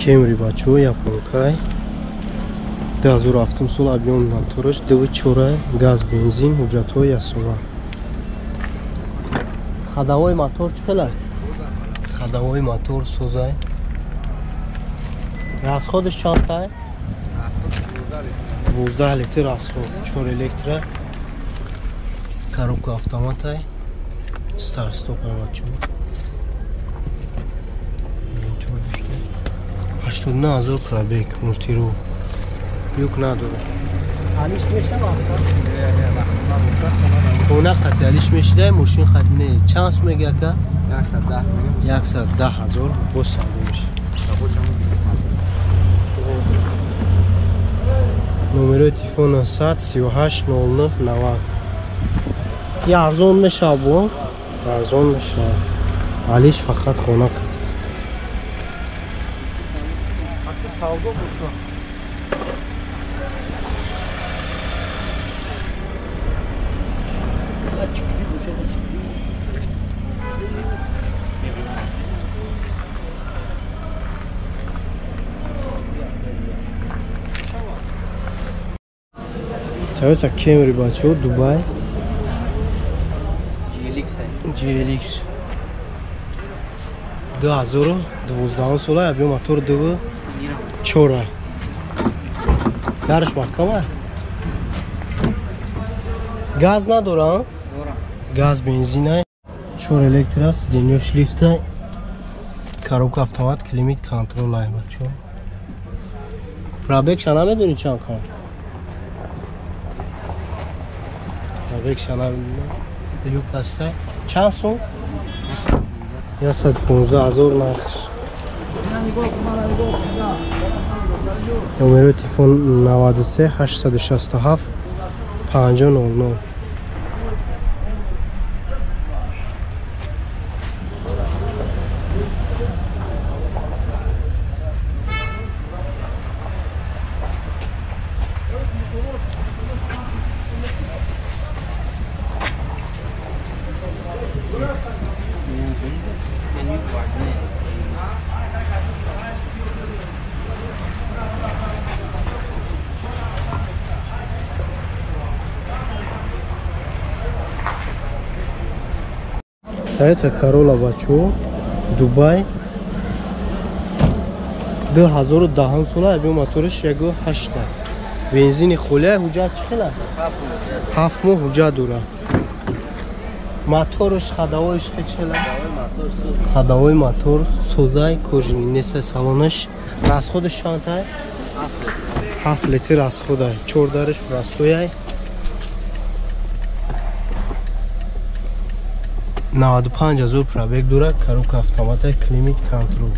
Camry бачо японкай 2007 сол объем мотораш 2.4 газ бензин ҳуҷҷатҳои ясола. Ходовой мотор чӣ хела? Ходовой мотор созай. Расходаш чанд тай? 12 литр расход. 4 электро. Коробка автоматай. Старт стоп бачо. 89 ҳазор пробег мултиру. Люк надорад. Алиш мешавад? Хона қати алиш мешида, мошин қати не. Чанд сум меги ака? 110 меги. 110 ҳазор боз савдо мешавад. Номерои телефон 138 09 90. И арзон мешавад бо? Арзон мешавад. Алиш фақат хона қати. Савдо бошад. Toyota Camry бачо Дубай GLX 2012 сола объем мотор 2.4. Дарш маҳкама? Газ надора? Газ бензина. 4 электро, сиденьёш лифта, коробка автомат, климат контрол ай бачо. Пробег ша намедонӣ чанд қанд? Пробег ша намедонӣ. Люк ҳаста. Чанд сум? 115 ҳазор нархш. Номерои телефон 93 867 50 00. Toyota Corolla бачо Дубай 2010 сола объем мотораш 1.8. Бензини холия ҳуҷҷат чӣ хела? 7 моҳ ҳуҷҷат дорад. Мотораш ходовоиш чӣ хела? Ходовой мотор созай кожини неста салонаш. Расходаш чанд тай? 7 литр расходай. 4 дараш простояй. 95 ҳазор пробег дорад, коробка автомата, климат контрол.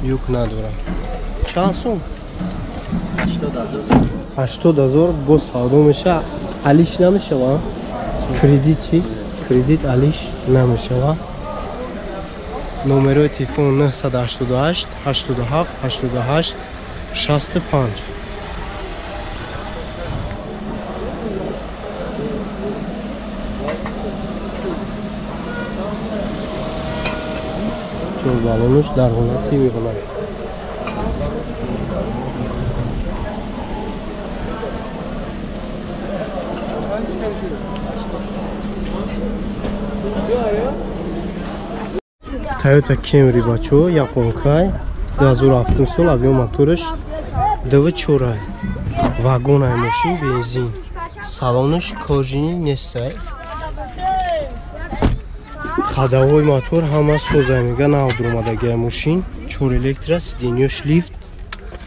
Люк надорад. Чанд сум? 80 ҳазор. 80 ҳазор боз савдо мешавад. Алиш намешавад? Кредит чӣ? Кредит алиш намешавад. Номерои телефон 988 87 88 65. Балонуш дар ҳолати меғонад. Toyota Camry бачо японкай 2007 сол объем мотораш 2.4. Вагонай мошин бензин. Салонаш кожини нестай. Ходовой мотор ҳама созай мега нав дуромадагиай мошин. 4 электро, сиденьёш лифт,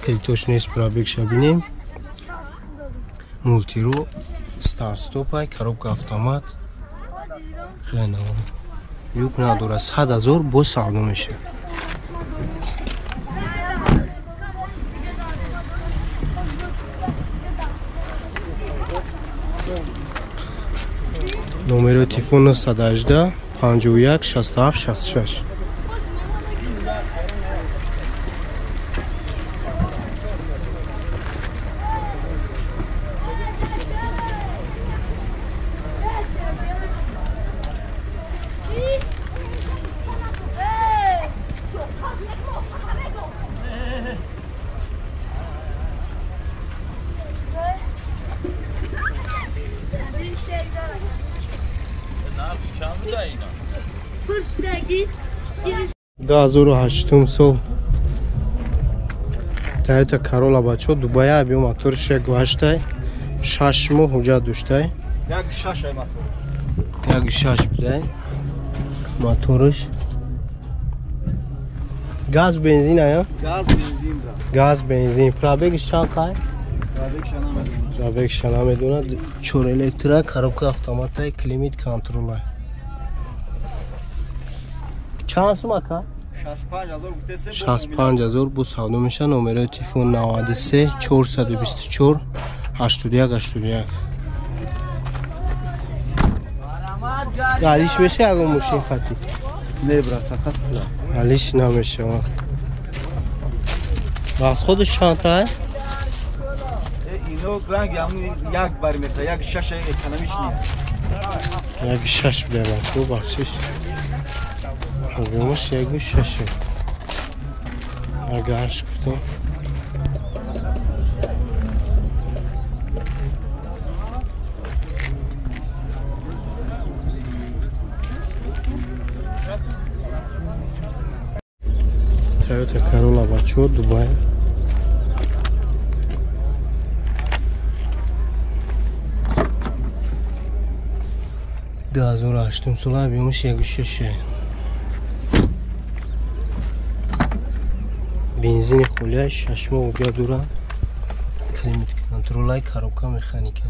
калитош нест, пробег ша бинем. Мултиру, старт стопай, коробка автомат. Хеле нав. Люк надорад. 100 ҳазор боз савдо мешавад. Номерои телефон 918 51 67 66. 2008 сол Toyota Corolla бачо Дубай биё моторш 1.8 6 моҳ ҳуҷҷат доштай. 1.6 ай моторш. 1.6 будай моторш. Газ бензин ая? Газ бензин бра. Газ бензин. Пробегш чанд қай? Пробегш намедонад. 4 электро, коробка автоматай, климат контролай. Чанд сум ака? 65000 гуфтесе. 65000 бу савдо меша. Номерои телефон 93 424 81 81. Алиш меша ягон мошин хати? Не брат, фақат пула. Алиш намешава. Расходаш чанд ай? Ино ранг як бар метра, 1.6 экономичный. 1.6 буда, бахшиш. Объемаш 1.6. Агарш гуфтам. Toyota Corolla бачо Дубай. 2008 сола объемаш 1.6. Бензини холия 6 моҳ ҳуҷҷат дорад. Климат контролай, коробка механика.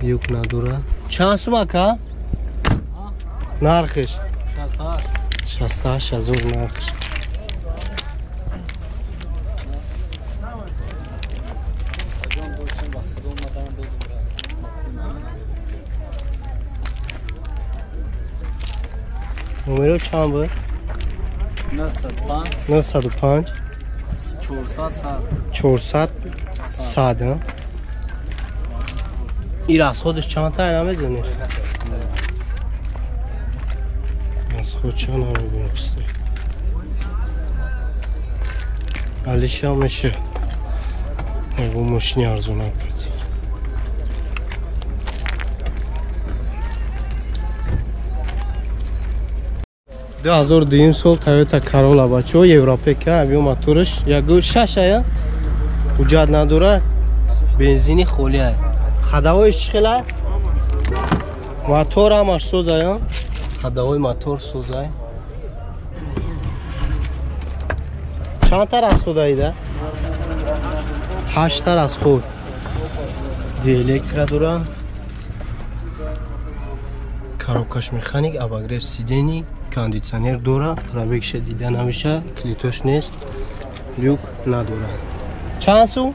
Люк надорад. Чанд сум ака? Нархиш? 68 000 нархиш. Номеро чанд буд? 905 400 100. Ин расходаш чанд та намедонӣ? Расход чанд намедонӣ. Алиша меша. Ягон мошини арзона буд. 2002 сол Toyota Corolla бачо Европека объем моторш 1.6 ая ҳуҷҷат надорад, бензини холи ай. Ходовоиш чӣ хел ай? Мотор ҳамаш соз ай, ходовои мотор соз ай. Чанд та расход айда? 8 та расход. Ди электро дорад. Коробкаш механик, обогрев сидений, кондитсионер дора, пробегша дида намеша, клитош нест, люк надора. Чанд сум?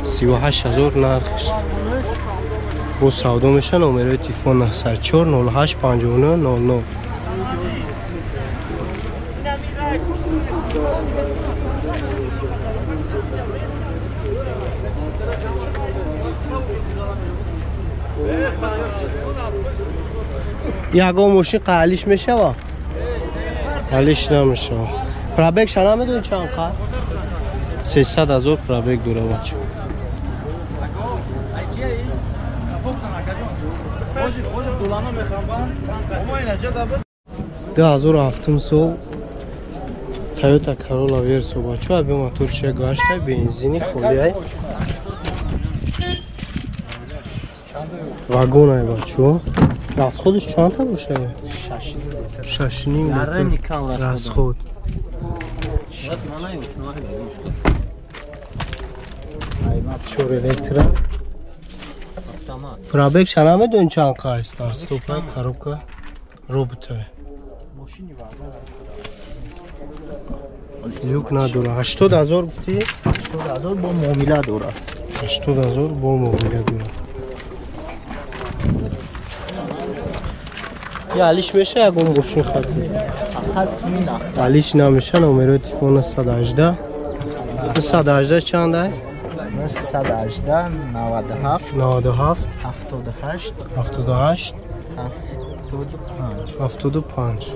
38000 нархш. Бо савдо меша. Номерои телефон 904 08 59 00. Ягон мошин қалиш мешава? Қалиш намешава. Пробег ша намедонӣ чанд қа? 300 000 пробег дора бачо. 2007 сол Toyota Corolla Verso бачо, объем моторш 1.8 бензини холи ай. Вагон ай бачо. Расходиш чанд та боша? 6.5 литр расход. 4 электро. Пробег ша намедонӣ чанд қа аст? Стопа, коробка, робота. Люк надора. 80 000 гуфтӣ? 80 000 бо муомила дорад. 80 000 бо муомила дорад. Я алиш меша ягон мошин хати? Алиш намеша. Номерои телефон 118 118 чанд ай? 118 97 97 78 78 75 75.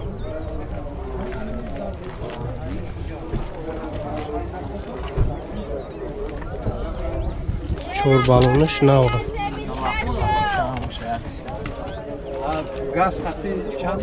Чор баллонаш нав. Газ хати чанд?